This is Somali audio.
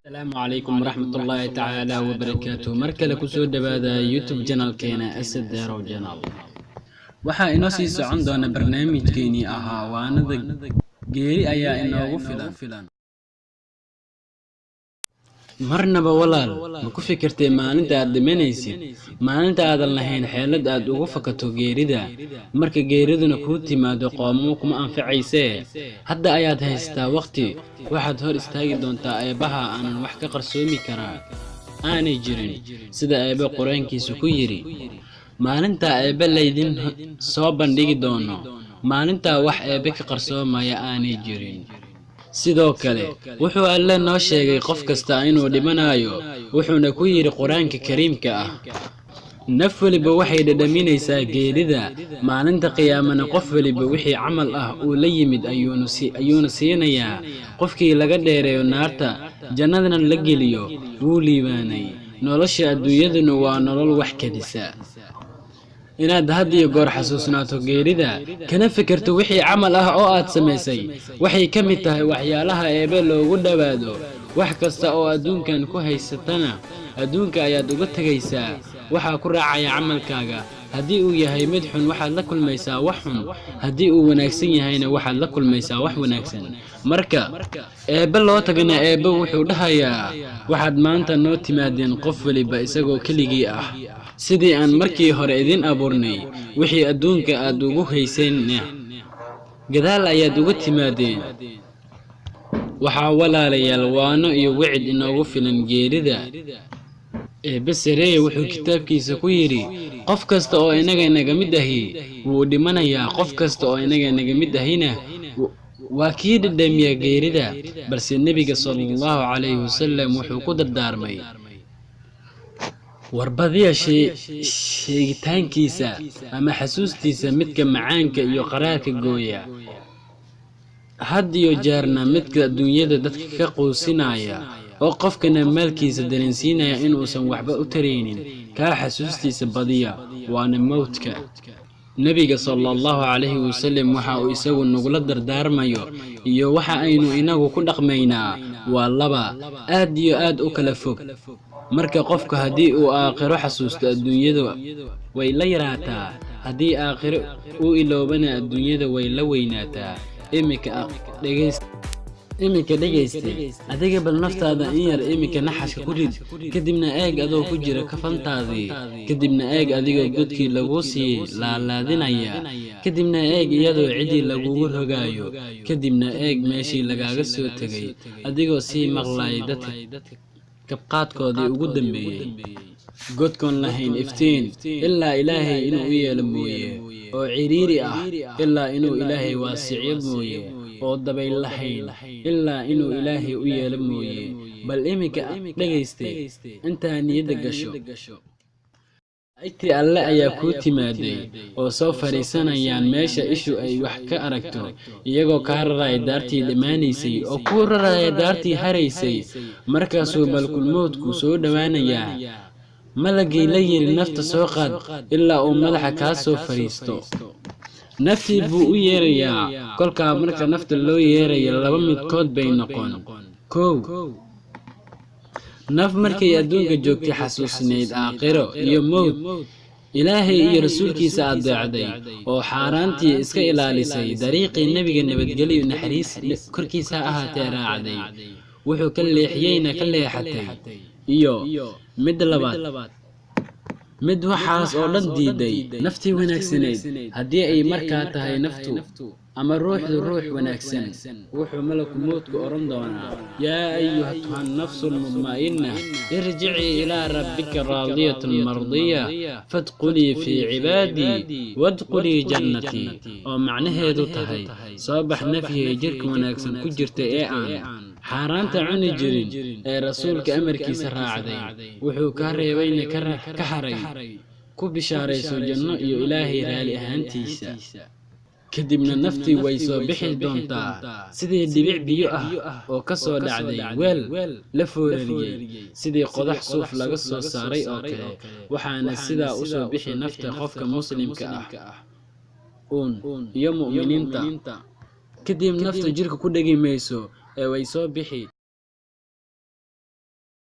Asalaamu calaykum waraxmatullaahi tacaala wabarakaatu. Mar kale kusoo dhawaada YouTube channelkeena Asad Derow Channel. Waxaa inoo sii socon doona barnaamijkeenii ahaa "Waanada Geeri Ayaa Inoogu Filan". Marnaba, walaal, ma ku fikirtay maalinta aad dhimanaysid, maalinta aadan lahayn xeelad aad uga fakato geerida? Marka geeriduna kuu timaado, qoomamo kuma anfacaysee. Hadda ayaad haysataa waqti. Waxaad hor istaagi doontaa Eebbaha aanan wax ka qarsoomi karaa aanay jirin, sida Eebbe Qur-aankiisu ku yidhi: "Maalintaa Eebbe laydin soo bandhigi doono, maalintaa wax Eebbe ka qarsoomaya aanay jirin." Sidoo kale wuxuu Alle noo sheegay qof kasta inuu dhimanayo, wuxuuna ku yidhi Qur-aanka Kariimka ah: "Naf weliba waxay dhadhaminaysaa geerida, maalinta Qiyaamana qof weliba wixii camal ah uu la yimid ayuuna siinayaa. Qofkii laga dheereeyo naarta, jannadana la geliyo, wuu liibaanay. Nolosha adduunyaduna waa nolol wax kadisa." Inaad had iyo goor xasuusnaato geerida, kana fikirto wixii camal ah oo aad samaysay, waxay ka mid tahay waxyaalaha Eebbe loogu dhowaado. Wax kasta oo adduunkan ku haysatana adduunka ayaad uga tegaysaa. Waxaa ku raacaya camalkaaga. Haddii uu yahay mid xun, waxaad la kulmaysaa wax xun. Haddii uu wanaagsan yahayna, waxaad la kulmaysaa wax wanaagsan. Marka Eebbe loo tagana, Eebbe wuxuu dhahayaa: "Waxaad maanta noo timaadeen qof weliba isagoo keligii ah, sidii aan markii hore idin abuurnay. Wixii adduunka aad ugu hayseenna gadaal ayaad uga timaadeen." Waxaa, walaalayaal, waano iyo wicid inoogu filan geerida. Eebbe sareeye wuxuu kitaabkiisa ku yidhi: "Qof kasta oo inaga inaga mid ahi wuu dhimanayaa, qof kasta oo inaga inaga mid ahina waa kii dhadhamiya geerida." Balse Nebiga sala Allahu calayhi wasalam wuxuu ku dardaarmay: "Warbadiya sheegitaankiisa ama xasuustiisa, midka macaanka iyo qaraarka gooya, had iyo jeerna midka adduunyada dadka ka quusinaya oo qofkana maalkiisa dareensiinaya inuusan waxba u taraynin, kaa xasuustiisa badiya, waana mowdka." Nebiga sala Allahu calayhi wasalam waxa uu isagu nagula dardaarmayo iyo waxa aynu inagu ku dhaqmaynaa waa laba aad iyo aad u kala fog. Marka qofku haddii uu aakhiro xasuusto, adduunyada way la yaraataa. Haddii aakhiro uu iloobana, adduunyada way la weynaataa. Iminka dhegayste, adiga bal naftaada in yar iminka naxashka ku rid, kadibna eeg adoo ku jira kafantaadii, kadibna eeg adigoo godkii laguu sii laalaadinaya, kadibna eeg iyadoo ciddii lagugu rogaayo, kadibna eeg meeshii lagaaga soo tegay, adigoo sii maqlaaya dadka kabqaadkoodii ugu dambeeyey. Godkoon lahayn iftiin ilaa Ilaahay inuu u yeelo mooye, oo ciriiri ah ilaa inuu Ilaahay waasiciyo mooye, oo dabayl lahayn ilaa inuu Ilaahay u yeelo mooye. Bal iminka, dhegayste, intaa niyadda gasho. Malaa'igtii Alle ayaa kuu timaaday oo soo fadhiisanayaan meesha ishu ay wax ka aragto, iyagoo kaa raraya daartii dhammaanaysay oo kuu raraya daartii haraysay. Markaasuu malkulmowdku soo dhowaanayaa. Malagii la yidhi nafta soo qaad, ilaa uu madaxa kaa soo fadhiisto, naftii buu u yeerayaa. Kolkaa marka nafta loo yeerayo, laba midkood bay noqon. Kow, naf markay adduunka joogtay xasuusnayd aakhiro iyo mowd, Ilaahay iyo rasuulkiisa adeecday, oo xaaraantii iska ilaalisay, dariiqii Nebiga, nabadgelyo naxariis korkiisa ha ahaatee, raacday, wuxuu ka leexiyeyna ka leexatay. Iyo midda labaad, mid waxaas oo dhan diiday. Naftii wanaagsanayd, haddii ay markaa tahay naftu ama ruuxdu ruux wanaagsan, wuxuu malaku mowdku odhan doonaa: "Yaa ayatuha nafsu lmudma'inna, irjicii ilaa rabbika raadiyatan mardiya, fadkhulii fii cibaadii wadkhulii jannatii," oo macnaheedu tahay: "Soo bax, nafyahay jirka wanaagsan ku jirta ee aan xaaraanta cuni jirin, ee rasuulka amarkiisa raacday, wuxuu ka reebayna ka haray. Ku bishaarayso janno iyo Ilaahay raali ahaantiisa." Kadibna naftii way soo bixi doontaa sidii dhibic biyo ah oo ka soo dhacday weel la foorariyey, sidii qodax suuf laga soo saaray oo kale. Waxaana sidaa usoo bixi nafta qofka muslimka ah uun iyo mu'miniinta. Kadib nafta jirka ku dhegi mayso ee way soo bixi.